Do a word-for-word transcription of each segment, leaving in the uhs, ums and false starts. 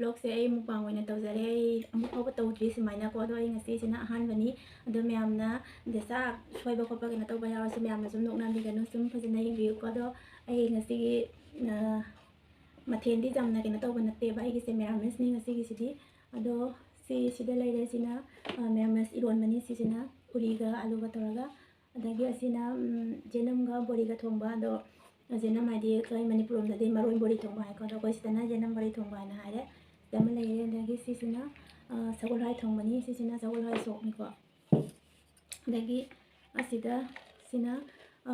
ꯚ꯭ꯂꯣꯛꯁꯦ ꯑꯩ ꯃꯨꯛꯕꯥꯡ ꯑꯣꯏꯅ ꯇꯧꯖꯔꯦ꯫ ꯑꯩ ꯑꯃꯨꯛ ꯐꯥꯎꯕ ꯇꯧꯗ꯭ꯔꯤ ꯁꯨꯃꯥꯏꯅꯀꯣ꯫ ꯑꯗꯣ ꯑꯩ ꯉꯁꯤꯁꯤꯅ ꯑꯍꯥꯟꯕꯅꯤ꯫ ꯑꯗꯣ ꯃꯌꯥꯝꯅ ꯗꯁꯥ ꯁꯣꯏꯕ ꯈꯣꯠꯄ ꯀꯩꯅꯣ ꯇꯧꯕ ꯌꯥꯎꯔꯁꯨ ꯃꯌꯥꯝꯅ ꯁꯨꯝ ꯅꯣꯛꯅꯕꯤꯒꯅꯨ, ꯁꯨꯝ ꯐꯖꯅ ꯌꯦꯡꯕꯤꯌꯨꯀꯣ꯫ ꯑꯗꯣ ꯑꯩ ꯉꯁꯤꯒꯤ, ꯑ, ꯃꯊꯦꯜꯗꯤ ꯌꯥꯝꯅ ꯀꯩꯅꯣ ꯇꯧꯕ ꯅꯠꯇꯦꯕ, ꯑꯩꯒꯤꯁꯦ ꯃꯦꯔꯥꯃꯦꯁꯅꯤ ꯉꯁꯤꯒꯤꯁꯤꯗꯤ꯫ ꯑꯗꯣ ꯁꯤ ꯁꯤꯗ ꯂꯩꯔꯦ, ꯁꯤꯅ, ꯑ, ꯃꯦꯔꯥꯃꯦꯁ ꯏꯔꯣꯟꯕꯅꯤ꯫ ꯁꯤꯁꯤꯅ ꯄꯨꯔꯤꯒ ꯑꯂꯨꯒ ꯇꯧꯔꯒ꯫ ꯑꯗꯒꯤ ꯑꯁꯤꯅ, ꯎꯝ, ꯖꯦꯅꯝꯒ ꯕꯣꯔꯤꯒ ꯊꯣꯡꯕ꯫ ꯑꯗꯣ ꯖꯦꯅꯝ ꯍꯥꯏꯗꯤ ꯑꯩꯈꯣꯏ ꯃꯅꯤꯄꯨꯔ ꯂꯣꯝꯗꯗꯤ ꯃꯔꯣꯏ ꯕꯣꯔꯤ ꯊꯣꯡꯕ ꯍꯥꯏꯀꯣ꯫ ꯑꯗꯣ ꯑꯩꯈꯣꯏ ꯁꯤꯗꯅ ꯖꯦꯅꯝ ꯕꯣꯔꯤ ꯊꯣꯡꯕ ꯍꯥꯏꯅ ꯍꯥꯏꯔꯦ꯫ ꯁꯤꯗ ꯑꯃ ꯂꯩꯔꯦ꯫ ꯑꯗꯒꯤ ꯁꯤꯁꯤꯅ, ꯑ, ꯁꯒꯣꯜ ꯍꯋꯥꯏ ꯊꯣꯡꯕꯅꯤ꯫ ꯁꯤꯁꯤꯅ ꯁꯒꯣꯜ ꯍꯋꯥꯏ ꯁꯣꯛꯅꯤꯀꯣ꯫ ꯑꯗꯒꯤ ꯑꯁꯤꯗ ꯁꯤꯅ, ꯑ,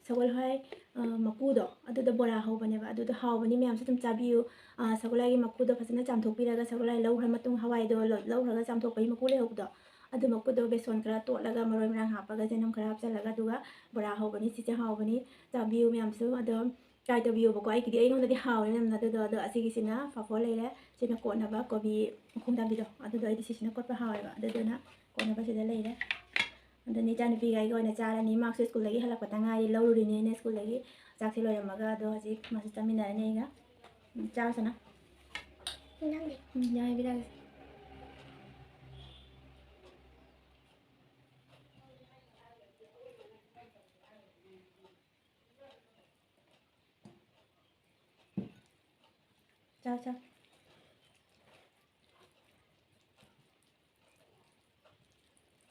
ꯁꯒꯣꯜ ꯍꯋꯥꯏ, ꯑ, ꯃꯀꯨꯗꯣ, ꯑꯗꯨꯗ ꯕꯣꯔꯥ ꯍꯧꯕꯅꯦꯕ꯫ ꯑꯗꯨꯗꯣ ꯍꯥꯎꯕꯅꯤ, ꯃꯌꯥꯝꯁꯨ ꯑꯗꯨꯝ ꯆꯥꯕꯤꯌꯨ꯫ ꯑ, ꯁꯒꯣꯜ ꯍꯋꯥꯏꯒꯤ ꯃꯀꯨꯗꯣ ꯐꯖꯅ ꯆꯥꯝꯊꯣꯛꯄꯤꯔꯒ, ꯁꯒꯣꯜ ꯍꯋꯥꯏ ꯂꯧꯈ꯭ꯔ ꯃꯇꯨꯡ, ꯍꯋꯥꯏꯗꯣ ꯂꯧ-, ꯂꯧꯈ꯭ꯔꯒ ꯆꯥꯝꯊꯣꯛꯄꯒꯤ ꯃꯀꯨ ꯂꯩꯍꯧꯕꯗꯣ, ꯑꯗꯨ ꯃꯀꯨꯗꯣ ꯕꯦꯁꯣꯟ ꯈꯔ ꯇꯣꯠꯂꯒ, ꯃꯔꯣꯏ ꯃꯔꯥꯡ ꯍꯥꯞꯄꯒ, ꯆꯅꯝ ꯈꯔ ꯍꯥꯞꯆꯤꯜꯂꯒ, ꯑꯗꯨꯒ ꯕꯣꯔꯥ ꯍꯧꯕꯅꯤ꯫ ꯁꯤꯁꯦ ꯍꯥꯎꯕꯅꯤ, ꯆꯥꯕꯤꯌꯨ ꯃꯌꯥꯝꯁꯨ꯫ ꯑꯗꯣ try ꯇꯧꯕꯤꯌꯣꯕꯀꯣ꯫ ꯑꯩꯒꯤꯗꯤ, ꯑꯩꯉꯣꯟꯗꯗꯤ ꯍꯥꯎꯔꯦ ꯌꯥꯝꯅ꯫ ꯑꯗꯨꯗꯣ, ꯑꯗꯣ ꯑꯁꯤꯒꯤꯁꯤꯅ ꯄꯥꯐꯣꯔ ꯂꯩꯔꯦ, ꯁꯤꯅ ꯀꯣꯠꯅꯕ ꯀꯣꯕꯤ ꯃꯈꯣꯡ ꯇꯥꯕꯤꯗꯣ, ꯑꯗꯨꯗꯣ ꯑꯩꯗꯤ ꯁꯤꯁꯤꯅ ꯀꯣꯠꯄ ꯍꯥꯎꯋꯦꯕ꯫ ꯑꯗꯨꯗꯨꯅ ꯀꯣꯠꯅꯕ ꯁꯤꯗ ꯂꯩꯔꯦ꯫ ꯑꯗꯨꯅ ꯏꯆꯥꯅꯨꯄꯤꯒ ꯑꯩꯒ ꯑꯣꯏꯅ ꯆꯥꯔꯅꯤ꯫ ꯃꯥꯁꯨ ꯁ꯭ꯀꯨꯜꯗꯒꯤ ꯍꯜꯂꯛꯄꯗ ꯉꯥꯏꯔꯤ, ꯂꯧꯔꯨꯔꯤꯅꯦ ꯑꯩꯅ ꯁ꯭ꯀꯨꯜꯗꯒꯤ꯫ ꯆꯥꯛꯁꯦ ꯂꯣꯏꯔꯝꯃꯒ꯫ ꯑꯗꯣ ꯍꯧꯖꯤꯛ ꯃꯥꯁꯨ ꯆꯥꯃꯤꯟꯅꯔꯅꯤ ꯑꯩꯒ꯫ ꯎꯝ, ꯆꯥꯔꯣ ꯁꯅꯥ꯫ ꯅꯪꯗꯤ? ꯎꯝ, ꯌꯥꯏ, ꯄꯤꯔꯛꯑꯒꯦ꯫ ꯆꯥꯎ, ꯆꯥꯎ꯫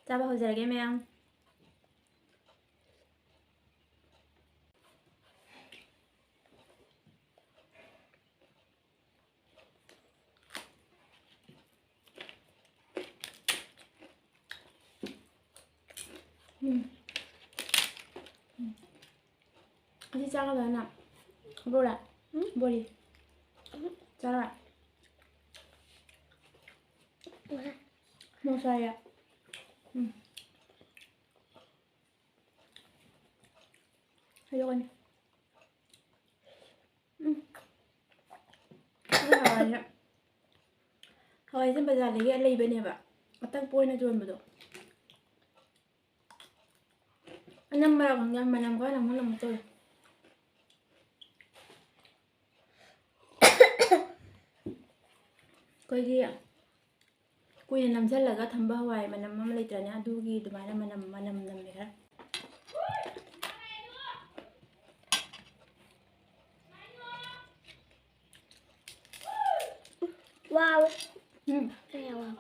ꯆꯥꯕ ꯍꯧꯖꯔꯒꯦ, ꯃꯌꯥꯝ꯫ ꯎꯝ꯫ ꯎꯝ꯫ ꯑꯁꯤ ꯆꯥꯒꯗ꯭ꯔꯥ ꯅꯪ? ꯕꯣꯔꯥ? ꯎꯝ? ꯕꯣꯔꯤ? ꯎꯝ꯫ ꯆꯥꯔꯣꯏ? ꯎꯝ꯫ ꯃꯣꯔꯣꯛ ꯁꯥꯏꯌꯦ꯫ ꯎꯝ꯫ ꯍꯩꯔꯛꯑꯣꯅꯦ꯫ ꯎꯝ꯫ ꯑꯩ ꯍꯋꯥꯏꯁꯦ, ꯍꯋꯥꯏꯁꯦ ꯕꯖꯥꯔꯗꯒꯤ ꯂꯩꯕꯅꯦꯕ, ꯑꯇꯛꯄ ꯑꯣꯏꯅ ꯌꯣꯟꯕꯗꯣ꯫ ꯑꯅꯝꯕꯔ ꯈꯪꯗꯦ, ꯃꯅꯝ ꯈꯔ ꯅꯝꯃ ꯅꯝꯃ ꯇꯧꯋꯦ꯫ ꯑꯩꯈꯣꯏꯒꯤ ꯀꯨꯏꯅ ꯅꯝꯁꯤꯜꯂꯒ ꯊꯝꯕ ꯍꯋꯥꯏ ꯃꯅꯝ ꯑꯃ ꯂꯩꯇ꯭ꯔꯅꯦ? ꯑꯗꯨꯒꯤ ꯑꯗꯨꯃꯥꯏꯅ ꯃꯅꯝ, ꯃꯅꯝ ꯅꯝꯃꯦ ꯈꯔ꯫ ꯋꯥꯎ꯫ ꯎꯝ꯫ ꯀꯌꯥ ꯋꯥꯎ꯫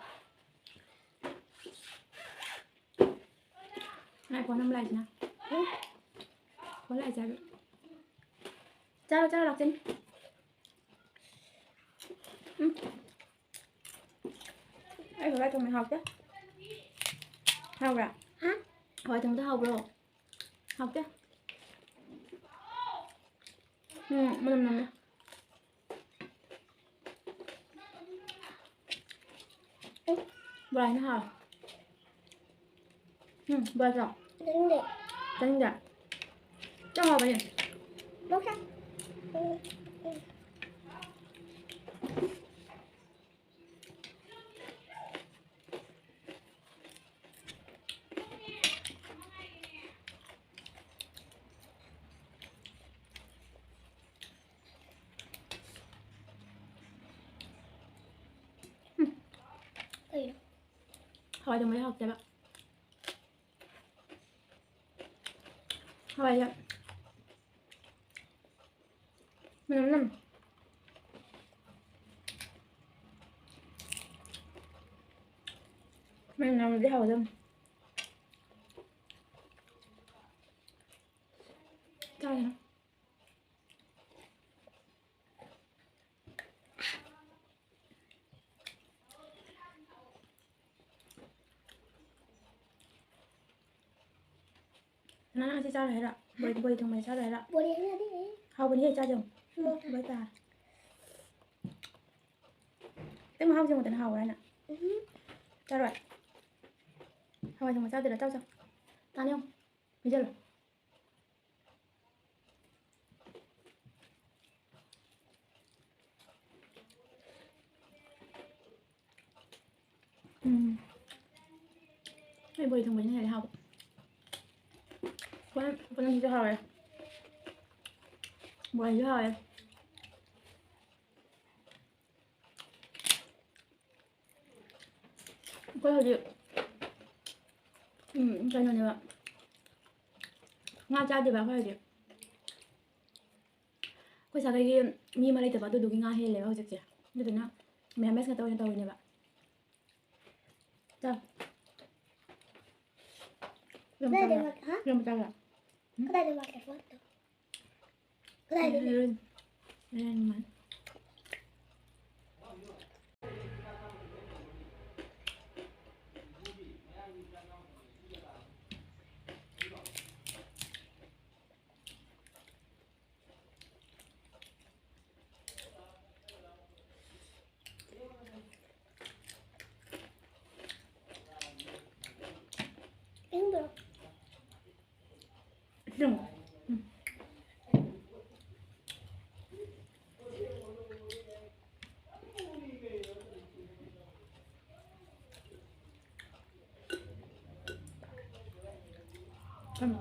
ꯉꯥꯏꯈꯣ, ꯅꯝ ꯂꯥꯏꯁꯤꯅ꯫ ꯎꯝ꯫ ꯀꯣ ꯂꯥꯏ ꯆꯥꯕꯤ꯫ ꯆꯥꯔꯣ, ꯆꯥꯔꯣ, ꯂꯥꯛꯆꯅꯤ꯫ ꯎꯝ꯫ ꯑꯩ ꯍꯋꯥꯏ ꯊꯣꯡꯕ ꯍꯥꯎꯇꯦ꯫ ꯍꯥꯎꯕ꯭ꯔꯥ? ꯍꯥ? ꯍꯋꯥꯏ ꯊꯣꯡꯕꯗꯣ ꯍꯥꯎꯕ꯭ꯔꯣ? ꯍꯥꯎꯇꯦ꯫ ꯎꯝ, ꯃꯅꯝ ꯅꯝꯃꯦ꯫ ꯑꯦ, ꯕꯣꯔꯥꯁꯤꯅ ꯍꯥꯎꯋꯦ꯫ ꯎꯝ, ꯕꯣꯔꯥ ꯆꯥꯎ꯫ ꯆꯥꯅꯤꯡꯗꯦ꯫ ꯆꯥꯅꯤꯡꯗꯦ? ꯆꯥꯎ ꯍꯥꯎꯕꯅꯦ꯫ ꯂꯧꯁꯦ꯫ ꯎꯝ, ꯎꯝ꯫ ꯎꯝ꯫ ꯀꯩꯅꯣ? ꯍꯋꯥꯏ ꯊꯣꯡꯕꯗꯤ ꯍꯥꯎꯇꯦꯕ꯫ ꯍꯋꯥꯏꯁꯦ ꯃꯅꯝ ꯅꯝꯃꯦ꯫ ꯃꯅꯝ ꯅꯝꯃꯗꯤ ꯍꯥꯎꯒꯗꯕꯅꯤ꯫ ꯆꯥꯔꯦ꯫ ꯅꯪ ꯑꯁꯤ ꯆꯥꯔꯣꯏ ꯍꯥꯏꯔꯣ? ꯕꯣꯔꯤ, ꯕꯣꯔꯤ ꯊꯣꯡꯕꯁꯦ ꯆꯥꯔꯣꯏ ꯍꯥꯏꯔꯣ? ꯕꯣꯔꯤ ꯍꯥꯏꯅꯗꯦ꯫ ꯍꯥꯎꯕꯅꯦꯍꯦ, ꯆꯥꯖꯧ꯫ ꯎꯝ꯫ ꯕꯣꯔꯤ ꯇꯥꯔꯦ꯫ ꯈꯤꯇꯪ ꯃꯍꯥꯎ ꯌꯦꯡꯉꯨꯗꯅ, ꯍꯥꯎꯕ꯭ꯔꯥ ꯍꯥꯏꯅ꯫ ꯎꯝ꯫ ꯆꯥꯔꯣꯏ? ꯍꯋꯥꯏ ꯊꯣꯡꯕ ꯆꯥꯗꯣꯏꯔꯥ? ꯆꯥꯎ, ꯆꯥꯎ꯫ ꯇꯥꯅꯤꯌꯣ꯫ ꯄꯤꯖꯜꯂꯣ꯫ ꯎꯝ꯫ ꯑꯩ ꯕꯣꯔꯤ ꯊꯣꯡꯕꯁꯤꯅ ꯍꯦꯜꯂꯦ ꯍꯥꯎꯕ꯫ ꯄꯣꯠꯂꯝ-, ꯄꯣꯠꯂꯝꯁꯤꯁꯨ ꯍꯥꯎꯋꯦ꯫ ꯕꯣꯔꯤꯁꯨ ꯍꯥꯎꯋꯦ꯫ ꯑꯩꯈꯣꯏ ꯍꯧꯖꯤꯛ, ꯎꯝ, ꯀꯩꯅꯣꯅꯦꯕ, ꯉꯥ ꯆꯥꯗꯦꯕ ꯑꯩꯈꯣꯏ ꯍꯧꯖꯤꯛ꯫ ꯑꯩꯈꯣꯏ ꯁꯥꯒꯩꯒꯤ ꯃꯤ ꯑꯃ ꯂꯩꯇꯕ, ꯑꯗꯨꯗꯨꯒꯤ ꯉꯥ ꯍꯦꯜꯂꯦꯕ ꯍꯧꯖꯤꯛꯁꯦ꯫ ꯑꯗꯨꯗꯨꯅ ꯃꯦꯔꯥꯃꯦꯁ ꯉꯥꯛꯇ ꯑꯣꯏꯅ ꯇꯧꯔꯤꯅꯦꯕ꯫ ꯆꯥꯎ꯫ ꯏꯔꯣꯝꯕ ꯀꯗꯥꯏꯗ ꯆꯥꯎ꯫ ꯃꯥ-, ꯍꯥ? ꯏꯔꯣꯝꯕ ꯆꯥꯎ꯫ ꯀꯗꯥꯏꯗ ꯃꯥ ꯂꯩꯕ? ꯀꯗꯥꯏꯗ ꯂꯩ? ꯂꯩꯔꯝꯃꯅꯤ꯫ ꯏꯪꯗ꯭ꯔꯣ? ꯏꯪꯉꯣ꯫ ꯎꯝ꯫ ꯎꯝ꯫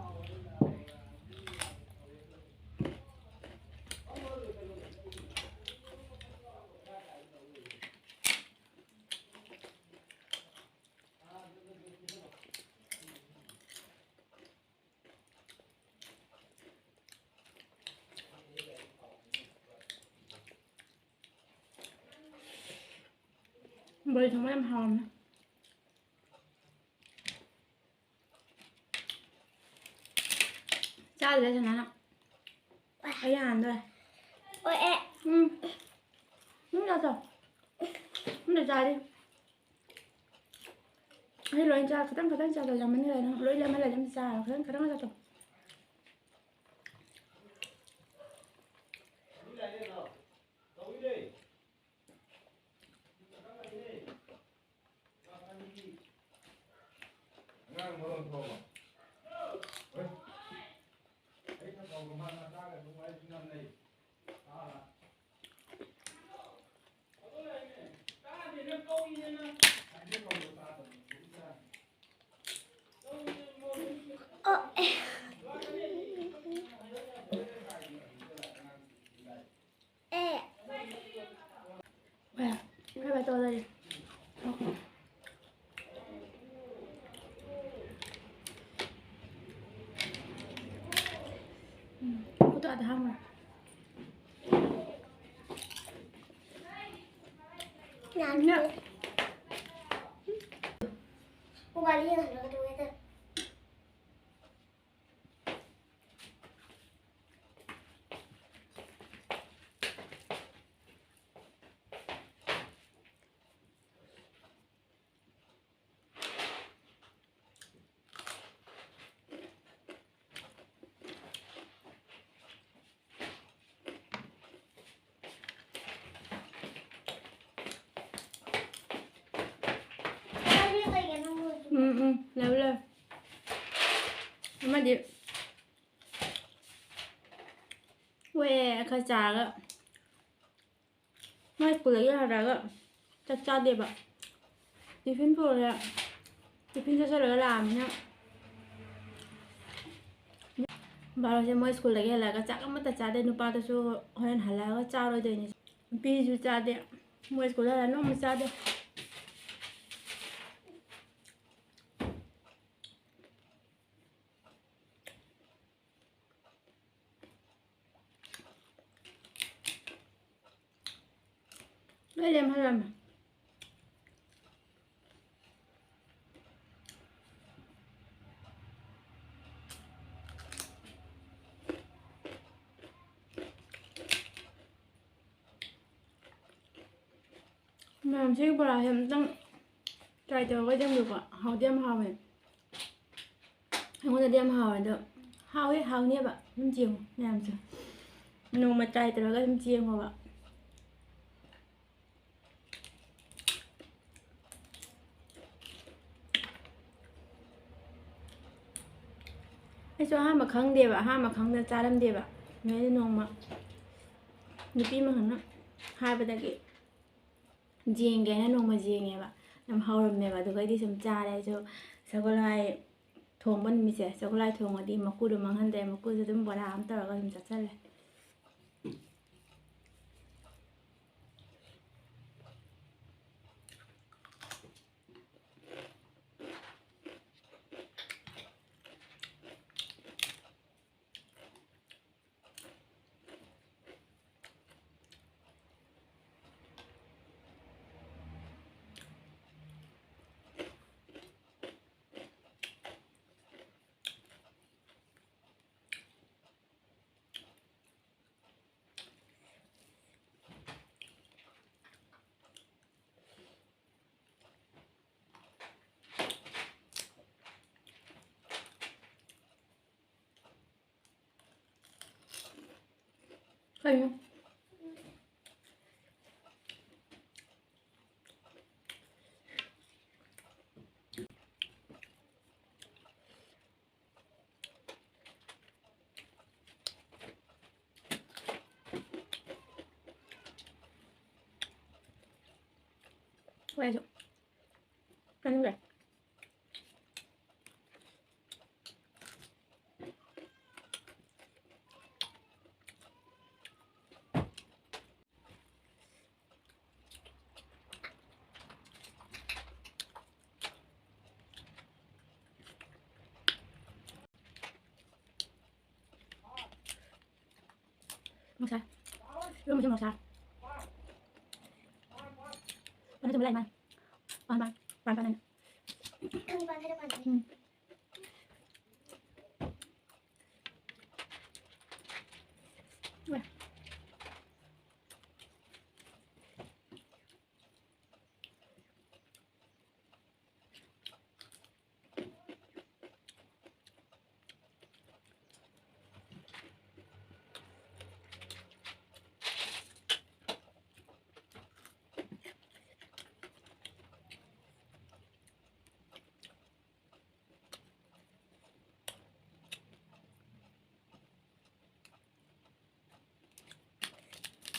ꯕꯣꯔꯤ ꯊꯣꯡꯕ ꯌꯥꯝ ꯍꯥꯎꯔꯝꯃꯦ꯫ ꯆꯥꯗ꯭ꯔꯦ ꯁꯅꯥꯅ꯫ ꯑꯩ ꯍꯥꯟꯗꯣꯔꯦ꯫ ꯑꯣ, ꯑꯦ꯫ ꯎꯝ꯫ ꯎꯝ, ꯆꯥꯊꯣꯛ꯫ ꯎꯝ, ꯆꯥꯔꯤ꯫ ꯑꯩ ꯂꯣꯏ ꯆꯥ-, ꯈꯤꯇꯪ ꯈꯤꯇꯪ ꯆꯥꯗꯧ ꯌꯥꯝꯃꯟꯈ꯭ꯔꯦ꯫ ꯅꯪ ꯂꯣꯏ ꯂꯦꯝꯍꯜꯂꯗꯤ ꯑꯝꯇ ꯆꯥꯔꯣ꯫ ꯈꯤꯇꯪ ꯈꯤꯇꯪ ꯆꯥꯊꯣꯛ꯫ ꯎꯕꯥꯂꯤ ꯌꯦꯡꯍꯜꯂꯒ ꯇꯣꯛꯑꯦ ꯇꯜꯂꯦ꯫ ꯎꯝ, ꯎꯝ, ꯂꯩꯌꯨ, ꯂꯩꯌꯨ꯫ ꯑꯃꯗꯤ ꯋꯦ ꯈꯔ ꯆꯥꯔꯒ ꯃꯥ ꯁ꯭ꯀꯨꯜꯗꯒꯤ ꯍꯜꯂꯛꯑꯒ ꯆꯥꯛ ꯆꯥꯗꯦꯕ꯫ ꯇꯤꯐꯤꯟ ꯄꯨꯔꯦ꯫ ꯇꯤꯐꯤꯟ ꯆꯥꯁꯤꯜꯂꯒ ꯂꯥꯛꯑꯃꯤꯅ ꯕꯥꯔꯣꯁꯦ ꯃꯣꯏ ꯁ꯭ꯀꯨꯜꯗꯒꯤ ꯍꯜꯂꯛꯑꯒ ꯆꯥꯛ ꯑꯃꯠꯇ ꯆꯥꯗꯦ꯫ ꯅꯨꯄꯥꯗꯨꯁꯨ ꯍꯣꯔꯦꯟ ꯍꯜꯂꯛꯑꯒ ꯆꯥꯔꯣꯏꯗꯣꯏꯅꯤ꯫ ꯅꯨꯄꯤꯁꯨ ꯆꯥꯗꯦ꯫ ꯃꯣꯏ ꯁ꯭ꯀꯨꯜꯗ ꯍꯜꯂꯛꯑ ꯅꯣꯡꯃ ꯆꯥꯗꯦ꯫ ꯂꯣꯏ ꯂꯦꯝꯍꯜꯂꯝꯃꯦ꯫ ꯃꯌꯥꯝꯁꯤꯒꯤ ꯕꯣꯔꯥꯁꯦ ꯑꯝꯇꯪ try ꯇꯧꯔꯒ ꯌꯦꯡꯕꯤꯌꯨꯀꯣ꯫ ꯍꯥꯎꯗꯤ ꯌꯥꯝ ꯍꯥꯎꯋꯦ꯫ ꯑꯩꯉꯣꯟꯗꯗꯤ ꯌꯥꯝ ꯍꯥꯎꯋꯦ ꯑꯗꯣ꯫ ꯍꯥꯎꯋꯦ, ꯍꯥꯎꯅꯦꯕ꯫ ꯑꯗꯨꯝ ꯌꯦꯡꯉꯣ ꯃꯌꯥꯝꯁꯦ꯫ ꯅꯣꯡꯃ try ꯇꯧꯔꯒ ꯑꯗꯨꯝ ꯌꯦꯡꯉꯣꯕ꯫ ꯑꯩꯁꯨ ꯑꯍꯥꯟꯕ ꯈꯪꯗꯦꯕ, ꯑꯍꯥꯟꯕ ꯈꯪꯗꯅ ꯆꯥꯔꯝꯗꯦꯕ꯫ ꯑꯗꯩꯗꯤ ꯅꯣꯡꯃ ꯅꯨꯄꯤ ꯑꯃꯈꯛꯅ ꯍꯥꯏꯕꯗꯒꯤ ꯌꯦꯡꯒꯦꯅ ꯅꯣꯡꯃ ꯌꯦꯡꯉꯦꯕ꯫ ꯌꯥꯝ ꯍꯥꯎꯔꯝꯃꯦꯕ꯫ ꯑꯗꯨꯒꯩꯗꯤ ꯁꯨꯝ ꯆꯥꯔꯦ ꯑꯩꯁꯨ꯫ ꯁꯒꯣꯜ ꯍꯋꯥꯏ ꯊꯣꯡꯕ ꯅꯨꯃꯤꯠꯁꯦ, ꯁꯒꯣꯜ ꯍꯋꯥꯏ ꯊꯣꯡꯉꯗꯤ ꯃꯀꯨꯗꯣ ꯃꯥꯡꯍꯟꯗ꯭ꯔꯦ, ꯃꯀꯨꯁꯨ ꯑꯗꯨꯝ ꯕꯣꯔꯥ ꯑꯃ ꯇꯧꯔꯒ ꯑꯗꯨꯝ ꯆꯥꯁꯜꯂꯦ꯫ ꯍꯣꯏ, ꯑꯩꯁꯨ ꯆꯥꯅꯤꯡꯗ꯭ꯔꯦ꯫ ꯃꯣꯔꯣꯛ ꯁꯥꯏ꯫ ꯏꯔꯣꯟꯕꯁꯦ ꯃꯣꯔꯣꯛ ꯁꯥꯏ꯫ ꯄꯥꯟ ꯑꯆꯨꯝꯕ ꯂꯥꯛꯏ ꯃꯥꯜꯂꯦ꯫ ꯄꯥꯟ ꯄꯥꯟ꯫ ꯄꯥꯟ ꯄꯥꯟ ꯍꯥꯏꯔ ꯄꯥꯟ꯫ ꯎꯝ꯫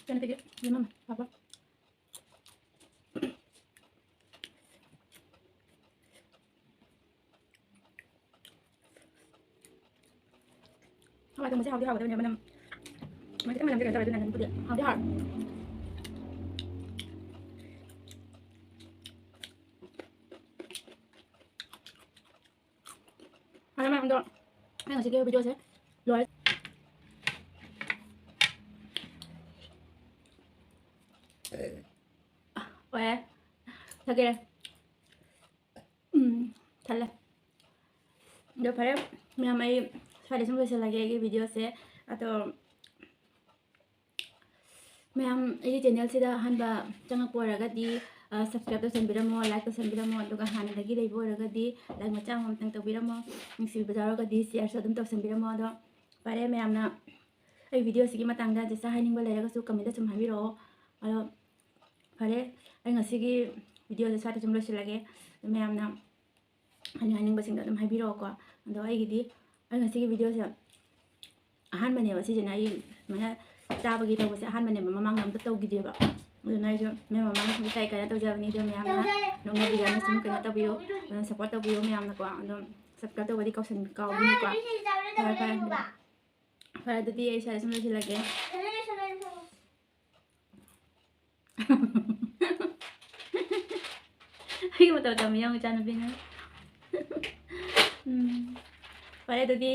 ꯀꯩꯅꯣ ꯇꯧꯒꯦ, ꯌꯦꯔꯨꯝ ꯑꯃ ꯍꯥꯞꯄꯣ꯫ ꯍꯋꯥꯏ ꯊꯣꯡꯕꯁꯦ ꯍꯥꯎꯗꯤ ꯍꯥꯎꯒꯗꯕꯅꯦ, ꯃꯅꯝ, ꯃꯅꯝ ꯈꯤꯇꯪ, ꯃꯅꯝꯁꯦ ꯀꯩꯅꯣ ꯇꯧꯔꯦ, ꯑꯗꯨꯅ ꯑꯗꯨꯝꯕꯨꯗꯤ ꯍꯥꯎꯗꯤ ꯍꯥꯎꯔꯦ꯫ ꯐꯔꯦ ꯃꯌꯥꯝꯗꯣ, ꯑꯩ ꯉꯁꯤꯒꯤ video ꯁꯦ ꯂꯣꯏꯔꯦ꯫ ꯑꯣꯏꯔꯦ꯫ ꯊꯛꯀꯦꯔꯦ꯫ ꯎꯝ, ꯊꯜꯂꯦ꯫ ꯑꯗꯣ ꯐꯔꯦ ꯃꯌꯥꯝ, ꯑꯩ ꯁ꯭ꯋꯥꯏꯗ ꯁꯨꯝ ꯂꯣꯏꯁꯤꯜꯂꯒꯦ ꯑꯩꯒꯤ video ꯁꯦ꯫ ꯑꯗꯣ ꯃꯌꯥꯝ, ꯑꯩꯒꯤ channel ꯁꯤꯗ ꯑꯍꯥꯟꯕ ꯆꯪꯉꯛꯄ ꯑꯣꯏꯔꯒꯗꯤ, ꯑ, subscribe ꯇꯧꯁꯟꯕꯤꯔꯝꯃꯣ, like ꯇꯧꯁꯟꯕꯤꯔꯝꯃꯣ, ꯑꯗꯨꯒ ꯍꯥꯟꯅꯗꯒꯤ ꯂꯩꯕ ꯑꯣꯏꯔꯒꯗꯤ like ꯃꯆꯥ ꯑꯃ ꯑꯝꯇꯪ ꯇꯧꯕꯤꯔꯝꯃꯣ, ꯅꯨꯡꯁꯤꯕꯤꯕ ꯌꯥꯎꯔꯒꯗꯤ share ꯁꯨ ꯑꯗꯨꯝ ꯇꯧꯁꯟꯕꯤꯔꯝꯃꯣ꯫ ꯑꯗꯣ ꯐꯔꯦ ꯃꯌꯥꯝꯅ, ꯑꯩ video ꯁꯤꯒꯤ ꯃꯇꯥꯡꯗ just ꯍꯥꯏꯅꯤꯡꯕ ꯂꯩꯔꯒꯁꯨ comment ꯁꯨꯝ ꯍꯥꯏꯕꯤꯔꯛꯑꯣ꯫ ꯑꯗꯣ ꯐꯔꯦ, ꯑꯩ ꯉꯁꯤꯒꯤ video ꯁꯦ ꯁ꯭ꯋꯥꯏꯗ ꯁꯨꯝ ꯂꯣꯏꯁꯤꯜꯂꯒꯦ꯫ ꯃꯌꯥꯝꯅ ꯍꯥꯏꯅꯤꯡ ꯍꯥꯏꯅꯤꯡꯕꯁꯤꯡꯗꯣ ꯑꯗꯨꯝ ꯍꯥꯏꯕꯤꯔꯛꯑꯣꯀꯣ꯫ ꯑꯗꯣ ꯑꯩꯒꯤꯗꯤ, ꯑꯩ ꯉꯁꯤꯒꯤ video ꯁꯦ ꯑꯍꯥꯟꯕꯅꯦꯕ ꯁꯤꯁꯤꯅ, ꯑꯩ ꯁꯨꯃꯥꯏꯅ ꯆꯥꯕꯒꯤ ꯇꯧꯕꯁꯦ ꯑꯍꯥꯟꯕꯅꯦꯕ, ꯃꯃꯥꯡꯗ ꯑꯝꯇ ꯇꯧꯈꯤꯗꯦꯕ꯫ ꯑꯗꯨꯅ ꯑꯩꯁꯨ ꯃꯌꯥꯝ ꯃꯃꯥꯡꯗ ꯁꯨꯝ ꯏꯀꯥꯏ ꯀꯥꯏꯅ ꯇꯧꯖꯕꯅꯤ꯫ ꯑꯗꯣ ꯃꯌꯥꯝꯅ ꯅꯣꯡꯃ ꯁꯨꯝ ꯀꯩꯅꯣ ꯇꯧꯕꯤꯌꯨ, ꯑꯗꯨꯅ support ꯇꯧꯕꯤꯌꯨ ꯃꯌꯥꯝꯅꯀꯣ꯫ ꯑꯗꯨꯝ subscribe ꯇꯧꯕꯗꯤ ꯀꯥꯎꯁꯟ-, ꯀꯥꯎꯕꯤꯅꯨꯀꯣ꯫ ꯐꯔꯦ, ꯐꯔꯦ꯫ ꯐꯔꯦ, ꯑꯗꯨꯗꯤ ꯑꯩ ꯁ꯭ꯋꯥꯏꯗ ꯁꯨꯝ ꯂꯣꯏꯁꯤꯜꯂꯒꯦ꯫ ꯑꯩꯒꯤ ꯃꯇꯧ ꯇꯝꯃꯤ ꯌꯦꯡꯉꯨ, ꯏꯆꯥꯅꯨꯄꯤꯅ꯫ ꯎꯝ꯫ ꯐꯔꯦ, ꯑꯗꯨꯗꯤ